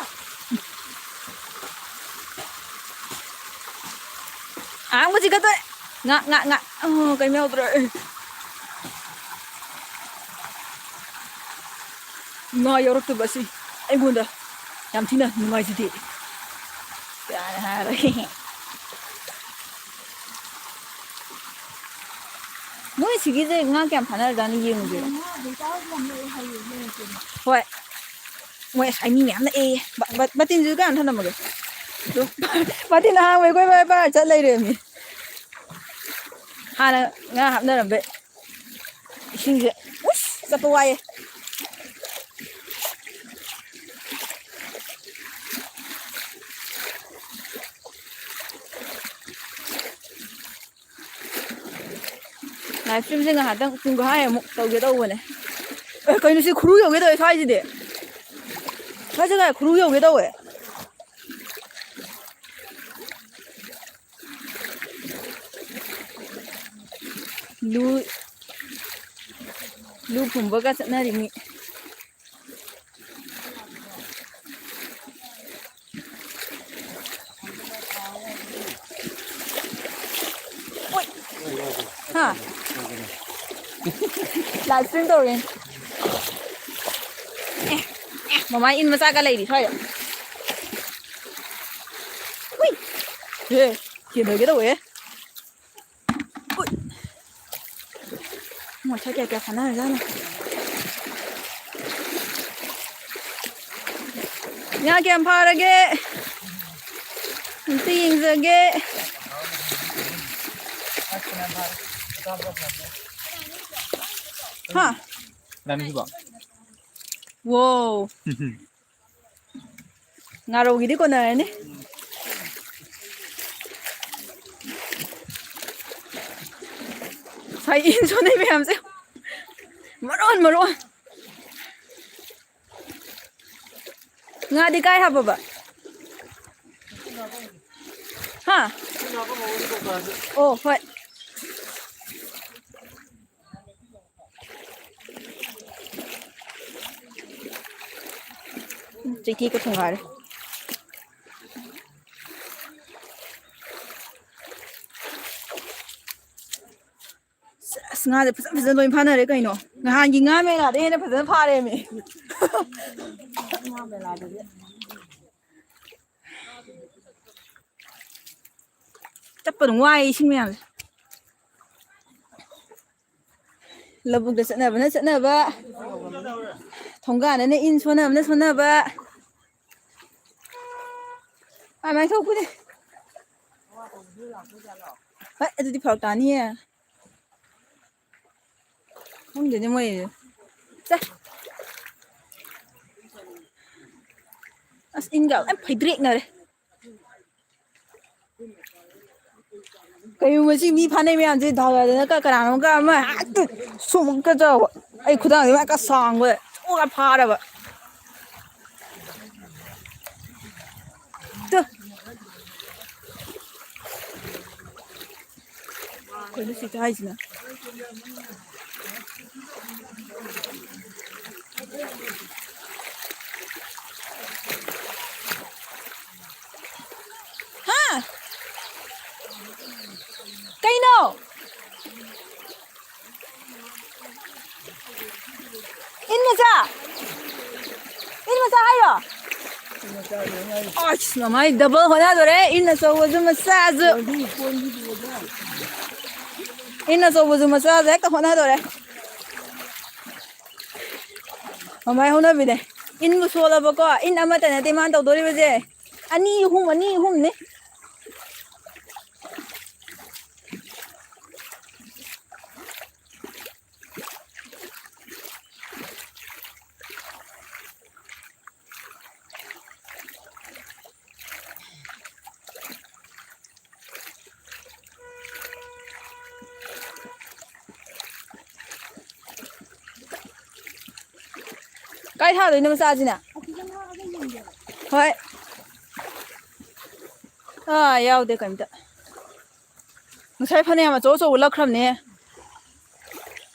ꯑꯍꯥꯡꯕ ꯆꯤꯛꯀꯗꯣꯔꯦ꯫ ꯉꯥ, ꯉꯥ, ꯉꯥ꯫ ꯑꯣ, ꯀꯩꯝ ꯌꯥꯎꯗ꯭ꯔꯦ꯫ ꯉꯥ ꯌꯥꯎꯔꯛꯇꯕ ꯑꯁꯤ ꯑꯩꯉꯣꯟꯗ ꯌꯥꯝ ꯊꯤꯅ ꯅꯨꯡꯉꯥꯏꯖꯗꯦ꯫ ꯀꯥꯏꯅ ꯍꯥꯏꯔꯦ꯫ ꯃꯣꯏ ꯁꯤꯒꯤꯁꯦ ꯉꯥ ꯀꯌꯥꯝ ꯐꯥꯅꯔꯖꯥꯠꯅꯣ ꯌꯦꯡꯉꯨꯁꯦ꯫ ꯍꯣꯏ꯫ ꯃꯣꯏ ꯉꯁꯥꯏ ꯃꯤ ꯃꯌꯥꯝ ꯂꯥꯛꯑꯦ꯫ ꯕ-, ꯕ-, ꯕꯥꯇꯤꯟꯁꯤꯁꯨ ꯀꯌꯥꯝ ꯊꯝꯂꯝꯃꯒꯦ? ꯑꯗꯣ ꯕꯥꯇꯤꯟ ꯑꯍꯥꯡꯕ ꯑꯩꯈꯣꯏ ꯄꯥꯏ ꯄꯥꯏꯔ ꯆꯠ ꯂꯩꯔꯦꯃꯤ꯫ ꯍꯥꯟꯅ ꯉꯥ ꯍꯥꯞꯅꯔꯝꯕꯩ꯫ ꯏꯁꯤꯡꯁꯦ ꯎꯁ ꯆꯠꯄ ꯋꯥꯏꯌꯦ꯫ Live streamꯁꯦ ꯉꯥꯏꯍꯥꯛꯇꯪ ꯄꯨꯡꯈꯥꯏ ꯑꯃꯨꯛ ꯇꯧꯒꯦ ꯇꯧꯕꯅꯦ꯫ ꯑꯦ, ꯀꯩꯅꯣ ꯁꯤ ꯈꯨꯔꯨ ꯌꯧꯒꯦ ꯇꯧꯋꯦ ꯁ꯭ꯋꯥꯏꯁꯤꯗꯤ꯫ ꯁ꯭ꯋꯥꯏꯁꯦ ꯀꯥꯏ ꯈꯨꯔꯨ ꯌꯧꯒꯦ ꯇꯧꯋꯦ꯫ ꯂꯨ, ꯂꯨ ꯐꯨꯝꯕꯒ ꯆꯠꯅꯔꯤꯃꯤ꯫ ꯍꯥ? Live stream ꯇꯧꯔꯤꯅꯦ꯫ ꯑꯦ, ꯑꯦ, ꯃꯃꯥ ꯏꯟ ꯃꯆꯥꯒ ꯂꯩꯔꯤ ꯁ꯭ꯋꯥꯏꯗ꯫ ꯍꯨꯏ! ꯍꯦ, ꯀꯦꯟꯗꯒꯦ ꯇꯧꯋꯦ꯫ ꯎꯏ꯫ ꯃꯣꯏ ꯁꯥꯏ ꯀꯌꯥ ꯀꯌꯥ ꯐꯥꯅꯔꯖꯥꯠꯅꯣ? ꯉꯥ ꯀꯌꯥꯝ ꯐꯥꯔꯒꯦ? ꯑꯝꯇ ꯌꯦꯡꯖꯒꯦ꯫ ꯍꯥ? ꯅꯪꯒꯤꯕꯣ? ꯋꯣ꯫ ꯉꯥꯔꯧꯒꯤꯗꯤ ꯀꯣꯟꯅꯔꯅꯤ꯫ ꯉꯁꯥꯏ ꯏꯟ ꯁꯣꯟꯅꯩ ꯃꯌꯥꯝꯁꯦ ꯃꯔꯣꯟ ꯃꯔꯣꯟ꯫ ꯉꯥꯗꯤ ꯀꯥꯏ ꯍꯥꯞꯄꯕ? ꯍꯥ? ꯑꯣ, ꯍꯣꯏ꯫ ꯆꯩꯊꯦꯛꯀ ꯊꯣꯡꯒꯥꯏꯔꯦ꯫ ꯑꯁ, ꯉꯥꯁꯦ ꯐꯖ ꯐꯖꯅ ꯂꯣꯏ ꯐꯥꯅꯔꯦ ꯀꯩꯅꯣ꯫ ꯅꯍꯥꯟꯒꯤ ꯉꯥ ꯃꯦꯂꯥꯗꯩ ꯍꯦꯟꯅ ꯐꯖꯅ ꯐꯥꯔꯦꯃꯤ꯫ ꯉꯥ ꯃꯦꯂꯥꯗꯗꯤ꯫ ꯆꯠꯄ ꯑꯗꯨꯝ ꯋꯥꯏ ꯏꯁꯤꯡ ꯃꯌꯥꯝꯁꯦ꯫ ꯂꯧꯕꯨꯛꯇ ꯆꯠꯅꯕꯅ ꯆꯠꯅꯕ, ꯊꯣꯡꯒꯥꯟꯗꯅ ꯏꯟ ꯁꯣꯟꯅꯕꯅ ꯁꯣꯟꯅꯕ꯫ ꯃꯥꯏ ꯃꯥꯏ ꯊꯣꯛꯄꯅꯦ꯫ ꯍꯣꯏ, ꯑꯗꯨꯗꯤ ꯐꯔꯛ ꯇꯥꯅꯤꯌꯦ꯫ ꯈꯪꯗꯦꯅꯦ ꯃꯣꯏ꯫ ꯆꯦ꯫ ꯑꯁ, ꯏꯟꯒ ꯂꯣꯏ ꯐꯩꯗ꯭ꯔꯦꯛꯅꯔꯦ꯫ ꯀꯩꯅꯣ ꯉꯁꯤ ꯃꯤ ꯐꯥꯅꯩ ꯃꯌꯥꯝꯁꯦ ꯗꯥꯎ ꯌꯥꯗꯅ ꯀ-, ꯀꯅꯥꯅꯣꯝꯒ ꯑꯃ ꯍꯦꯛꯇ ꯁꯣꯛꯀ ꯇꯧꯕ꯫ ꯑꯩ ꯈꯨꯗꯥꯡꯁꯦ ꯍꯦꯛꯇ ꯁꯥꯡꯕ ꯁꯣꯛꯑ ꯐꯥꯔꯕ꯫ ꯇꯨ꯫ ꯀꯩꯅꯣ ꯁꯤ ꯍꯥꯏꯁꯤꯅ? ꯍꯥ? ꯀꯩꯅꯣ? ꯏꯟ ꯃꯆꯥ? ꯏꯟ ꯃꯆꯥ ꯍꯥꯏꯔꯣ? ꯑꯁ, ꯃꯃꯥꯏ ꯗꯕꯜ ꯍꯣꯠꯅꯗꯣꯔꯦ, ꯏꯟ ꯑꯆꯧꯕꯁꯨ ꯃꯆꯥꯁꯨ꯫ ꯏꯟ ꯑꯆꯧꯕꯁꯨ ꯃꯆꯥꯁꯨ ꯍꯦꯛꯇ ꯍꯣꯠꯅꯗꯣꯔꯦ꯫ ꯃꯃꯥꯏ ꯍꯧꯅꯕꯤꯅꯦ꯫ ꯏꯟꯕꯨ ꯁꯣꯜꯂꯕꯀꯣ, ꯏꯟ ꯑꯃꯠꯇ ꯅꯠꯇꯦ ꯃꯥꯅ ꯇꯧꯗꯣꯔꯤꯕꯁꯦ꯫ ꯑꯅꯤ ꯑꯍꯨꯝ, ꯑꯅꯤ ꯑꯍꯨꯝꯅꯦ꯫ ꯀꯥꯏ ꯊꯥꯗꯣꯏꯅꯣ ꯃꯆꯥꯁꯤꯅ? ꯍꯣꯏ꯫ ꯑꯥ, ꯌꯥꯎꯗꯦ ꯀꯩꯝꯇ꯫ ꯉꯁꯥꯏ ꯐꯅꯌꯥꯝ ꯑꯆꯧ ꯑꯆꯧꯕ ꯂꯛꯈ꯭ꯔꯕꯅꯦ꯫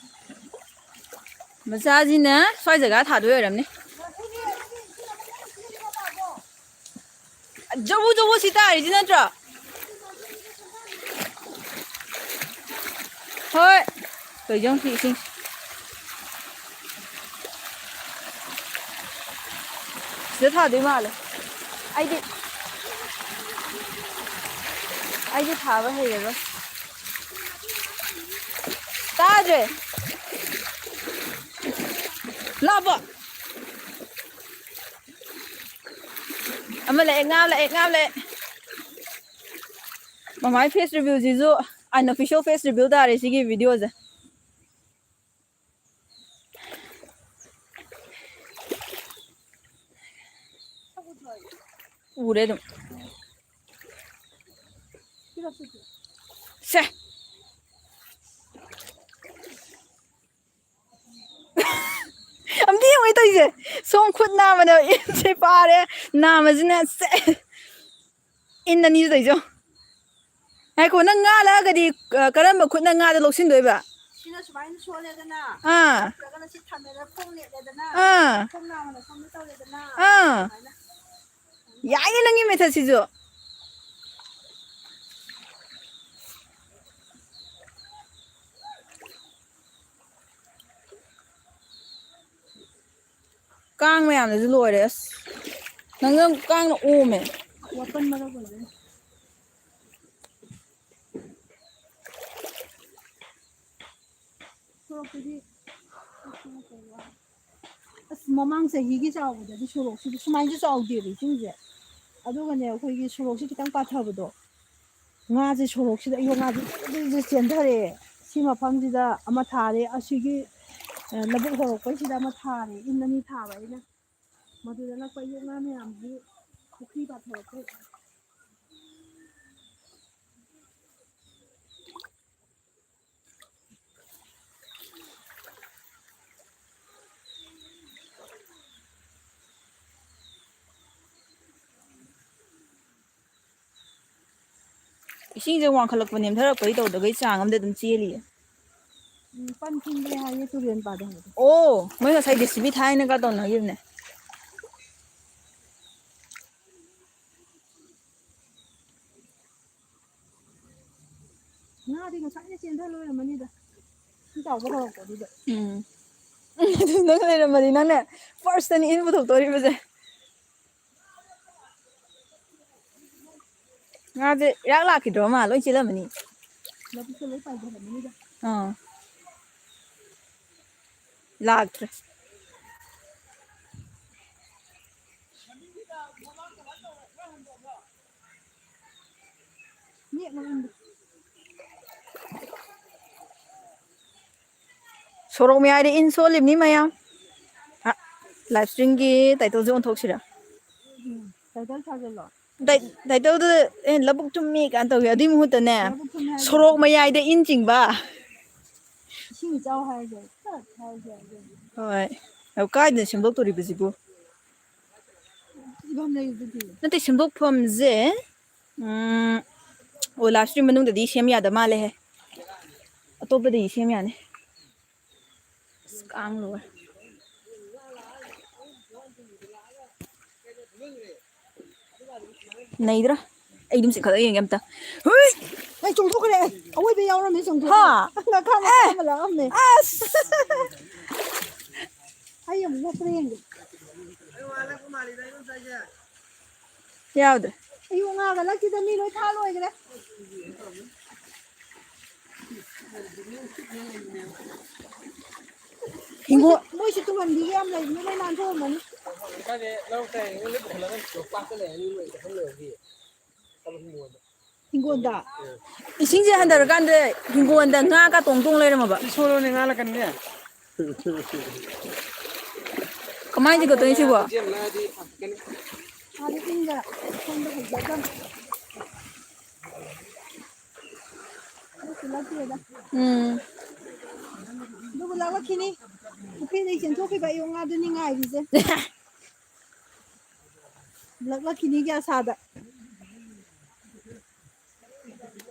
ꯃꯆꯥꯁꯤꯅ ꯁ꯭ꯋꯥꯏ ꯖꯒꯥ ꯊꯥꯗꯣꯏ ꯑꯣꯏꯔꯝꯅꯤ꯫ ꯖꯧꯕꯨ ꯖꯧꯕꯨ ꯁꯤ ꯇꯥꯔꯤꯁꯤ ꯅꯠꯇ꯭ꯔꯣ? ꯍꯣꯏ꯫ ꯀꯩꯖꯧ ꯁꯤ ꯏꯁꯤꯡ꯫ ꯁꯤꯗ ꯊꯥꯗꯣꯏ ꯃꯥꯜꯂꯦ꯫ ꯑꯩꯗꯤ, ꯑꯩꯗꯤ ꯊꯥꯕ ꯍꯩꯔꯔꯣꯏ꯫ ꯇꯥꯗ꯭ꯔꯦ꯫ ꯂꯥꯛꯑꯕꯣ? ꯑꯃ ꯂꯥꯛꯑꯦ, ꯉꯥ ꯂꯥꯛꯑꯦ, ꯉꯥ ꯂꯥꯛꯑꯦ꯫ ꯃꯃꯥꯏ face revealꯁꯤꯁꯨ unofficial face reveal ꯇꯥꯔꯦ ꯁꯤꯒꯤ videoꯁꯦ꯫ ꯎꯔꯦ ꯑꯗꯨꯝ꯫ ꯁꯦ꯫ ꯑꯝꯇ ꯌꯦꯡꯉꯨꯅꯦ ꯇꯧꯔꯤꯁꯦ꯫ ꯁꯣꯝ ꯈꯨꯠ ꯅꯥꯝꯃꯅ ꯏꯟꯁꯦ ꯄꯥꯔꯦ, ꯅꯥꯝꯃꯁꯤꯅ ꯁꯦ꯫ ꯏꯟ ꯑꯅꯤꯁꯨ ꯇꯧꯔꯤꯁꯦ ꯌꯦꯡꯉꯣ꯫ ꯉꯥꯏꯈꯣ, ꯅꯪ ꯉꯥ ꯂꯥꯛꯑꯒꯗꯤ, ꯑ, ꯀꯔꯝꯕ ꯈꯨꯠꯅ ꯉꯥꯗꯣ ꯂꯧꯁꯤꯟꯗꯣꯏꯕ? ꯁꯤꯅ ꯁꯨꯃꯥꯏꯅ ꯁꯣꯜꯂꯦꯗꯅ, ꯑꯥ꯫ ꯅꯠꯇ꯭ꯔꯒꯅ ꯁꯤ ꯊꯝꯃꯦꯗꯅ ꯈꯣꯡ ꯅꯦꯠꯂꯦꯗꯅ, ꯑꯥ꯫ ꯈꯣꯡ ꯅꯥꯝꯃꯅ ꯁꯣꯝꯗ ꯇꯧꯔꯦꯗꯅ, ꯑꯥ꯫ ꯁꯨꯃꯥꯏꯅ꯫ ꯌꯥꯏꯅꯦ ꯅꯪꯒꯤ methodꯁꯤꯁꯨ꯫ ꯀꯥꯡ ꯃꯌꯥꯝꯅꯁꯨ ꯂꯣꯏꯔꯦ ꯑꯁ꯫ ꯅꯪ ꯀꯥꯡꯅ ꯑꯣꯝꯃꯦ꯫ ꯋꯥꯄꯟ ꯃꯔꯛ ꯑꯣꯏꯕꯩ꯫ ꯁꯣꯔꯣꯛꯇꯗꯤ ꯑꯁ, ꯃꯃꯥꯡ ꯆꯍꯤꯒꯤ ꯆꯥꯎꯕꯗꯗꯤ ꯁꯣꯔꯣꯛꯁꯤꯗꯤ ꯁꯨꯃꯥꯏꯅꯁꯨ ꯆꯥꯎꯗꯦꯕ ꯏꯁꯤꯡꯁꯦ꯫ ꯑꯗꯨꯒꯅꯦ, ꯑꯩꯈꯣꯏꯒꯤ ꯁꯣꯔꯣꯛꯁꯤ ꯈꯤꯇꯪ ꯄꯥꯊꯕꯗꯣ, ꯉꯥꯁꯦ ꯁꯣꯔꯣꯛꯁꯤꯗ, ꯑꯌꯣ, ꯉꯥꯁꯦ ꯖꯤꯔꯤ ꯖꯤꯔꯤ ꯆꯦꯟꯊꯔꯛꯑꯦ꯫ ꯁꯤ ꯃꯐꯝꯁꯤꯗ ꯑꯃ ꯊꯥꯔꯦ, ꯑꯁꯤꯒꯤ, ꯑ, ꯂꯧꯕꯨꯛ ꯍꯧꯔꯛꯄꯩꯁꯤꯗ ꯑꯃ ꯊꯥꯔꯦ, ꯏꯟ ꯑꯅꯤ ꯊꯥꯕ ꯑꯩꯅ꯫ ꯃꯗꯨꯗ ꯂꯛꯄ ꯌꯣꯛ ꯉꯥ ꯃꯌꯥꯝꯁꯤ ꯄꯨꯈ꯭ꯔꯤ ꯄꯥꯊꯣꯔꯛꯄꯩ꯫ ꯏꯁꯤꯡꯁꯦ ꯋꯥꯡꯈꯠꯂꯛꯄ ꯅꯦꯝꯊꯔꯛꯄꯒꯤ ꯇꯧꯗꯒꯩ ꯆꯥꯡ ꯑꯝꯗ ꯑꯗꯨꯝ ꯆꯦꯜꯂꯤꯌꯦ꯫ ꯎꯝ, ꯄꯟ ꯊꯤꯡꯈ꯭ꯔꯦ ꯍꯥꯏꯌꯦ ꯇꯨꯔꯦꯟ ꯄꯥꯗ ꯍꯥꯏꯕꯗꯣ꯫ ꯑꯣ, ꯃꯣꯏ ꯉꯁꯥꯏ JCB ꯊꯥꯏꯅꯒ ꯇꯧꯅꯈꯤꯕꯅꯦ꯫ ꯉꯥꯗꯤ ꯉꯁꯥꯏꯅ ꯆꯦꯟꯊ ꯂꯣꯏꯔꯝꯃꯅꯤꯗ꯫ ꯏꯁꯤꯡ ꯆꯥꯎꯕ ꯍꯧꯔꯛꯄꯗꯨꯗ꯫ ꯎꯝ꯫ ꯑꯗꯨ ꯅꯪ ꯂꯩꯔꯝꯃꯗꯤ ꯅꯪꯅ firstꯇꯅꯤ ꯏꯟ ꯄꯨꯊꯣꯛꯇꯣꯔꯤꯕꯁꯦ꯫ ꯉꯥꯁꯦ ꯏꯔꯥꯛ ꯂꯥꯛꯈꯤꯗ꯭ꯔꯣ ꯃꯥ? ꯂꯣꯏ ꯆꯦꯜꯂꯝꯃꯅꯤ꯫ ꯂꯧꯕꯨꯛꯇ ꯂꯣꯏ ꯄꯥꯏꯊꯔꯝꯃꯅꯤꯗ꯫ ꯑꯥ꯫ ꯂꯥꯛꯇ꯭ꯔꯦ꯫ ꯁꯣꯔꯣꯛ ꯃꯌꯥꯏꯗ ꯏꯟ ꯁꯣꯜꯂꯤꯕꯅꯤ ꯃꯌꯥꯝ꯫ ꯑ, live streamꯒꯤ titleꯁꯦ ꯑꯣꯟꯊꯣꯛꯁꯤꯔꯥ? ꯎꯝ, title ꯁꯥꯖꯜꯂꯣ꯫ ꯇꯥꯏ-, titleꯗꯨ, ꯑꯦ, "ꯂꯧꯕꯨꯛ ꯊꯨꯝꯃꯤ" ꯀꯥꯏꯅ ꯇꯧꯋꯤ꯫ ꯑꯗꯨꯏ ꯃꯍꯨꯠꯇꯅꯦ, ꯂꯧꯕꯨꯛ ꯊꯨꯝꯃꯤ ꯍꯥꯏꯕ "ꯁꯣꯔꯣꯛ ꯃꯌꯥꯏꯗ ꯏꯟ ꯆꯤꯡꯕ"꯫ ꯏꯁꯤꯡ ꯏꯆꯥꯎ ꯍꯥꯏꯁꯦ, ꯆꯠ ꯍꯥꯏꯁꯦ ꯑꯗꯨꯅꯤ꯫ ꯍꯣꯏ꯫ ꯑꯗꯨ ꯀꯥꯏꯗꯅ ꯁꯦꯝꯗꯣꯛꯇꯣꯔꯤꯕꯁꯤꯕꯨ? ꯐꯤꯕꯝ ꯂꯩꯔꯤꯗꯨꯗꯤ꯫ ꯅꯠꯇꯦ, ꯁꯦꯝꯗꯣꯛꯐꯝꯁꯦ, ꯎꯝ, ꯑꯣ, live stream ꯃꯅꯨꯡꯗꯗꯤ ꯁꯦꯝ ꯌꯥꯗ ꯃꯥꯜꯂꯦꯍꯦ꯫ ꯑꯇꯣꯞꯄꯗꯒꯤ ꯁꯦꯝ ꯌꯥꯅꯤ꯫ ꯑꯁ, ꯀꯥꯡ ꯂꯣꯏꯔꯦ꯫ ꯅꯩꯗ꯭ꯔꯥ? ꯑꯩ ꯑꯗꯨꯝ ꯆꯤꯡꯈꯠꯂ ꯌꯦꯡꯒꯦ ꯑꯝꯇ꯫ ꯍꯨꯏ! ꯑꯩ ꯆꯣꯡꯊꯣꯛꯈ꯭ꯔꯦ꯫ ꯑꯋꯣꯏꯕ ꯌꯥꯎꯔꯝꯃꯦ, ꯆꯣꯡꯊꯣꯛꯈ꯭ꯔꯦ꯫ ꯍꯥ? ꯉꯥꯈꯥ ꯃꯆꯥ ꯑꯦ! ꯑꯃ ꯂꯥꯛꯑꯝꯃꯦ꯫ ꯑꯁ! ꯑꯩ ꯑꯃꯨꯛ ꯅꯣꯛꯄ꯭ꯔꯥ ꯌꯦꯡꯒꯦ꯫ ꯌꯥꯎꯗ꯭ꯔꯦ꯫ ꯑꯌꯨꯛ ꯉꯥꯒ ꯂꯛꯁꯤꯗ ꯃꯤ ꯂꯣꯏ ꯊꯥ ꯂꯣꯏꯈ꯭ꯔꯦ꯫ ꯍꯤꯡꯒꯣꯜ ꯃꯣꯏꯁꯨ, ꯃꯣꯏꯁꯨ ꯇꯨꯡꯍꯟꯕꯤꯒ ꯌꯥꯝ ꯂꯩꯕꯅꯤ, ꯂꯣꯏ ꯅꯥꯟꯊꯣꯛꯑꯝꯃꯅꯤ꯫ ꯍꯤꯡꯒꯣꯜꯗ꯫ ꯏꯁꯤꯡꯁꯦ ꯍꯟꯊꯔꯀꯥꯟꯗ ꯍꯤꯡꯒꯣꯜꯗ ꯉꯥ ꯀꯥ ꯇꯣꯡ ꯇꯣꯡ ꯂꯩꯔꯝꯃꯕ꯫ ꯏꯁꯣꯔꯣꯅꯦ ꯉꯥ ꯂꯥꯛꯀꯅꯤꯅꯦ꯫ ꯀꯃꯥꯏꯅ ꯆꯤꯡꯈꯠꯇꯣꯏꯅꯣ ꯁꯤꯕꯣ? ꯃꯥꯗꯤ ꯏꯪꯒ ꯁꯣꯝꯗ ꯍꯩꯖꯗꯕ꯫ ꯑꯗꯨꯁꯨ ꯅꯠꯇꯦꯗ꯫ ꯎꯝ꯫ ꯑꯗꯨꯕꯨ ꯂꯥꯛꯂꯛꯈꯤꯅꯤ꯫ ꯄꯨꯈ꯭ꯔꯤꯗꯒꯤ ꯆꯦꯟꯊꯣꯛꯈꯤꯕ ꯑꯌꯣ ꯉꯥꯗꯨꯅꯤ ꯉꯥꯏꯔꯤꯁꯦ꯫ ꯂꯛꯂꯛꯈꯤꯅꯤꯒꯤ ꯑꯁꯥꯗ꯫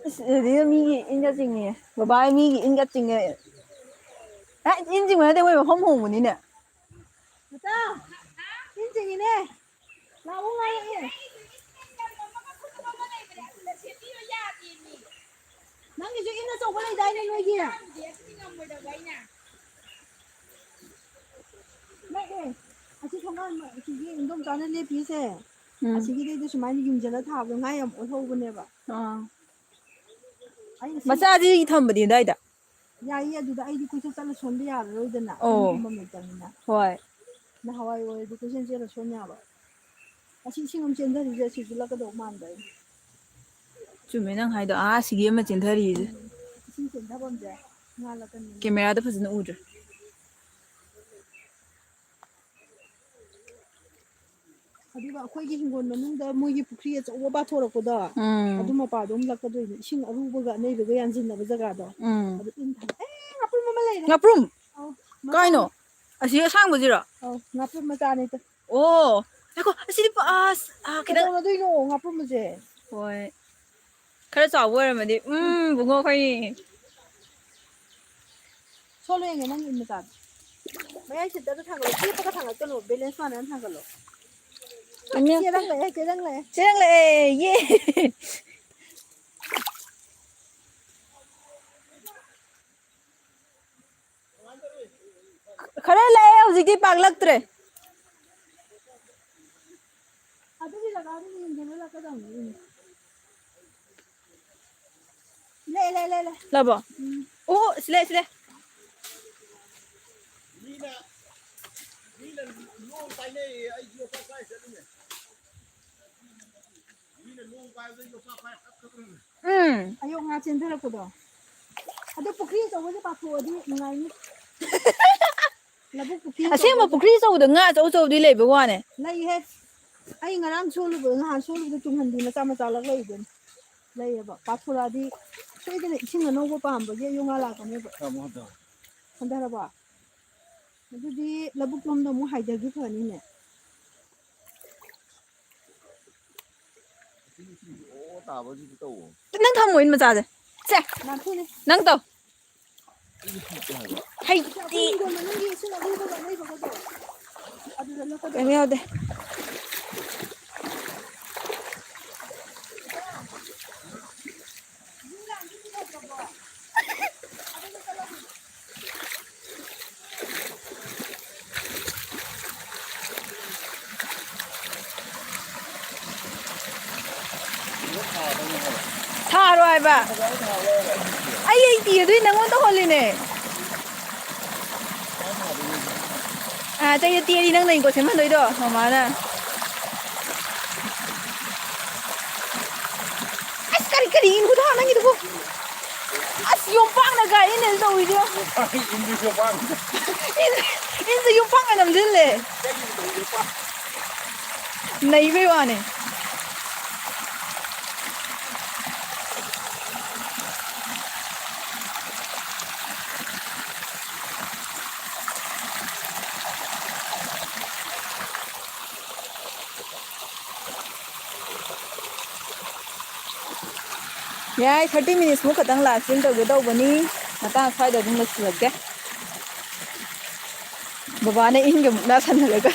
ꯑꯁ, ꯑꯗꯨꯗꯤ ꯃꯤꯒꯤ ꯏꯟꯒ ꯆꯤꯡꯉꯦ꯫ ꯕꯕꯥ ꯃꯤꯒꯤ ꯏꯟꯒ ꯆꯤꯡꯉꯦ꯫ ꯑꯦ, ꯏꯟ ꯆꯤꯡꯕ ꯅꯠꯇꯦ, ꯃꯣꯏ ꯃꯐꯝ ꯍꯣꯡꯕꯅꯤꯅꯦ꯫ ꯃꯇꯥ, ꯏꯟ ꯆꯤꯡꯉꯤꯅꯦ꯫ ꯂꯥꯛꯑꯣ, ꯉꯥꯏꯔꯛꯑꯦ꯫ ꯅꯪꯒꯤꯁꯨ ꯏꯟ ꯑꯆꯧꯕ ꯂꯩꯗꯥꯏꯅꯦ ꯅꯣꯏꯒꯤ? ꯅꯛꯑꯦ꯫ ꯑꯁꯤ ꯊꯣꯡꯒꯥꯟ, ꯑꯁꯤꯒꯤ ꯏꯟꯗꯣꯝꯆꯥꯅ ꯂꯦꯞꯄꯤꯁꯦ, ꯎꯝ꯫ ꯑꯁꯤꯒꯤꯗꯩꯗ ꯁꯨꯃꯥꯏꯅ ꯌꯨꯡꯖꯜꯂ ꯊꯥꯕꯗꯣ ꯉꯥ ꯌꯥꯝ ꯑꯣꯜꯍꯧꯕꯅꯦꯕ꯫ ꯑꯥ꯫ ꯑꯩꯅ ꯁꯤ ꯃꯆꯥꯗꯤ ꯊꯝꯕꯗꯤ ꯑꯗꯥꯏꯗ? ꯌꯥꯏꯌꯦ, ꯑꯗꯨꯗ ꯑꯩꯗꯤ ꯀꯣꯏꯆꯠ ꯆꯠꯂ ꯁꯣꯟꯕ ꯌꯥꯔꯔꯣꯏꯗꯅ, ꯑꯣ꯫ ꯏꯟ ꯊꯝꯐꯝ ꯂꯩꯇꯕꯅꯤꯅ꯫ ꯍꯣꯏ꯫ ꯅꯍꯥꯟꯋꯥꯏ ꯑꯣꯏꯔꯗꯤ ꯀꯣꯏꯆꯦꯟ ꯆꯦꯜꯂ ꯁꯣꯟ ꯌꯥꯕ꯫ ꯑꯁꯤ ꯏꯁꯤꯡ ꯑꯃ ꯆꯦꯟꯊꯔꯤꯁꯦ, ꯑꯁꯤꯁꯨ ꯂꯛꯀꯗꯧ ꯃꯥꯟꯕ ꯑꯩꯅ꯫ ꯆꯨꯝꯃꯦ ꯅꯪ ꯍꯥꯏꯗꯣ, ꯑꯥ, ꯁꯤꯒꯤ ꯑꯃ ꯆꯦꯟꯊꯔꯤꯁꯦ꯫ ꯏꯁꯤꯡ ꯆꯦꯟꯊꯐꯝꯁꯦ ꯉꯥ ꯂꯥꯛꯀꯅꯤ꯫ ꯀꯦꯃꯦꯔꯥꯗ ꯐꯖꯅ ꯎꯗ꯭ꯔꯦ꯫ ꯑꯗꯨꯒ ꯑꯩꯈꯣꯏꯒꯤ ꯍꯤꯡꯒꯣꯜ ꯃꯅꯨꯡꯗ ꯃꯣꯏꯒꯤ ꯄꯨꯈ꯭ꯔꯤ ꯑꯆꯧꯕ ꯄꯥꯊꯣꯔꯛꯄꯗꯣ, ꯎꯝ꯫ ꯑꯗꯨ ꯃꯄꯥꯗꯣ ꯑꯃꯨꯛ ꯂꯥꯛꯀꯗꯣꯏꯅꯦ, ꯏꯁꯤꯡ ꯑꯔꯨꯕꯒ ꯑꯅꯩꯕꯒ ꯌꯥꯟꯁꯤꯟꯅꯕ ꯖꯒꯥꯗꯣ꯫ ꯎꯝ꯫ ꯑꯗꯨ ꯏꯟ ꯊꯥ-, ꯑꯦ, ꯉꯥꯄ꯭ꯔꯨꯝ ꯑꯃ ꯂꯩꯔꯦ꯫ ꯉꯥꯄ꯭ꯔꯨꯝ? ꯑꯧ, ꯃꯆꯥꯅꯤ꯫ ꯀꯥꯏꯅꯣ? ꯑꯁꯤ ꯑꯁꯥꯡꯕꯁꯤꯔꯣ? ꯑꯧ, ꯉꯥꯄ꯭ꯔꯨꯝ ꯃꯆꯥꯅꯤꯗ꯫ ꯑꯣ, ꯉꯥꯏꯈꯣ, ꯑꯁꯤꯗꯤ ꯄ-, ꯑꯁ, ꯑꯥ, ꯈꯤꯇꯪ ꯀꯩꯗꯧꯅꯗꯣꯏꯅꯣ ꯉꯥꯄ꯭ꯔꯨꯝꯁꯦ? ꯍꯣꯏ꯫ ꯈꯔ ꯆꯥꯎꯕ ꯑꯣꯏꯔꯝꯃꯗꯤ, ꯎꯝ, ꯕꯨꯡꯉꯣ ꯑꯩꯈꯣꯏ꯫ ꯁꯣꯂꯣ ꯌꯦꯡꯒꯦ ꯅꯪꯒꯤ ꯏꯟ ꯃꯆꯥꯗꯣ꯫ ꯃꯌꯥꯏ ꯁꯦꯟꯇꯔꯗ ꯊꯥꯡꯒꯠꯂꯣ, ꯆꯦꯞꯄꯒ ꯊꯥꯡꯒꯠꯀꯅꯣ, ꯕꯦꯂꯦꯟꯁ ꯃꯥꯟꯅꯅ ꯊꯥꯡꯒꯠꯂꯣ꯫ ꯑꯅꯤꯔꯛ ꯆꯦꯔꯪ ꯂꯩꯔꯦ, ꯆꯦꯔꯪ ꯂꯩꯔꯦ꯫ ꯆꯦꯔꯪ ꯂꯩꯔꯦ, ꯌꯦ! ꯈꯔ ꯂꯩꯑꯦ, ꯍꯧꯖꯤꯛꯇꯤ ꯄꯥꯛꯂꯛꯇ꯭ꯔꯦ꯫ ꯑꯗꯨꯒꯤ ꯖꯒꯥꯗꯨ ꯌꯦꯡꯒꯦꯅ ꯂꯥꯛꯀꯗꯧꯅꯤ꯫ ꯂꯦ, ꯂꯦ, ꯂꯦ, ꯂꯦ꯫ ꯂꯥꯛꯑꯕꯣ? ꯎꯝ꯫ ꯑꯣ, ꯁꯤꯂꯦ, ꯁꯤꯂꯦ꯫ ꯃꯤꯅ, ꯃꯤꯅ ꯂꯣꯡ ꯄꯥꯏꯅꯩꯌꯦ, ꯑꯩꯁꯨ ꯌꯣꯄꯥꯛ ꯄꯥꯏ ꯆꯠꯂꯤꯅꯦ꯫ ꯎꯝ꯫ ꯑꯌꯣꯛ ꯉꯥ ꯆꯦꯟꯊꯔꯛꯄꯗꯣ꯫ ꯑꯗꯣ ꯄꯨꯈ꯭ꯔꯤ ꯑꯆꯧꯕꯁꯦ ꯄꯥꯊꯣꯛꯑꯗꯤ ꯅꯨꯡꯉꯥꯏꯅꯤ꯫ ꯂꯧꯕꯨꯛ ꯄꯨꯈ꯭ꯔꯤ ꯑꯁꯦꯡꯕ ꯑꯆꯧꯕꯁꯦ꯫ ꯄꯨꯈ꯭ꯔꯤ ꯑꯆꯧꯕꯗ ꯉꯥ ꯑꯆꯧ ꯑꯆꯧꯕꯗꯤ ꯂꯩꯕ ꯋꯥꯅꯦ꯫ ꯂꯩꯍꯦ꯫ ꯑꯩ ꯉꯔꯥꯡ ꯁꯣꯜꯂꯨꯕ, ꯅꯍꯥꯟ ꯁꯣꯜꯂꯨꯕꯗ ꯇꯨꯡꯍꯟꯕꯤ ꯃꯆꯥ ꯃꯆꯥ ꯂꯛ ꯂꯩꯗꯨꯅꯤ꯫ ꯂꯩꯌꯦꯕ꯫ ꯄꯥꯊꯣꯔꯛꯑꯗꯤ ꯁꯣꯏꯗꯅ ꯏꯁꯤꯡ ꯑꯅꯧꯕ ꯄꯥꯝꯕꯒꯤ ꯑꯌꯣꯛ ꯉꯥ ꯂꯥꯛꯀꯅꯦꯕ꯫ ꯍꯟꯊꯔꯕꯣ? ꯑꯗꯨꯗꯤ ꯂꯧꯕꯨꯛ ꯂꯣꯝꯗ ꯑꯃꯨꯛ ꯍꯥꯏꯊꯒꯤ ꯐꯅꯤꯅꯦ꯫ ꯅꯪ ꯊꯝꯃꯣ ꯏꯟ ꯃꯆꯥꯁꯦ꯫ ꯁꯦ, ꯅꯥꯟꯊꯨꯅꯤ꯫ ꯅꯪ ꯇꯧ꯫ ꯍꯩꯇꯤ꯫ ꯑꯩꯈꯣꯏ ꯍꯤꯡꯒꯣꯜ ꯃꯅꯨꯡꯒꯤ ꯏꯁꯤꯡ ꯑꯔꯨꯕꯒ ꯑꯅꯩꯕꯒꯗꯣ ꯑꯗꯨꯗ ꯂꯧꯀꯗꯕ꯫ ꯀꯩꯝ ꯌꯥꯎꯗꯦ꯫ ꯊꯥꯔꯣ ꯍꯥꯏꯕ꯫ ꯑꯩ ꯍꯩꯇꯤ ꯑꯗꯨꯏ ꯅꯪꯉꯣꯟꯗ ꯇꯧꯍꯜꯂꯤꯅꯦ꯫ ꯑꯥ, ꯆꯩꯗ ꯇꯦꯛꯑꯗꯤ ꯅꯪꯅ ꯏꯪꯀꯣꯠ ꯁꯦꯝꯍꯟꯗꯣꯏꯗꯣ, ꯃꯃꯥꯅ꯫ ꯑꯁ, ꯀꯔꯤ ꯀꯔꯤꯅꯣꯗ ꯅꯪꯒꯤꯗꯨꯕꯨ? ꯑꯁ, ꯌꯣꯝꯄꯥꯛꯅ ꯒꯥꯔꯤ ꯏꯟꯅ ꯇꯧꯔꯤꯗꯣ ꯌꯦꯡꯉꯣ꯫ ꯏꯟꯗꯨ ꯌꯣꯝꯄꯥꯛ꯫ ꯏꯟ-, ꯏꯟꯁꯦ ꯌꯣꯝꯄꯥꯛꯅ ꯅꯝꯁꯤꯜꯂꯦ꯫ ꯅꯩꯕꯩ ꯋꯥꯅꯦ꯫ ꯌꯥꯏ, thirty minutes ꯃꯨꯛ ꯈꯛꯇꯪ live stream ꯇꯧꯒꯦ ꯇꯧꯕꯅꯤ꯫ ꯃꯇꯥꯡ ꯁ꯭ꯋꯥꯏꯗ ꯑꯗꯨꯝ ꯂꯣꯏꯁꯤꯜꯂꯒꯦ꯫ ꯕꯕꯥꯅ ꯏꯟꯒ ꯃꯨꯛꯅꯥ ꯁꯥꯟꯅꯔꯒ꯫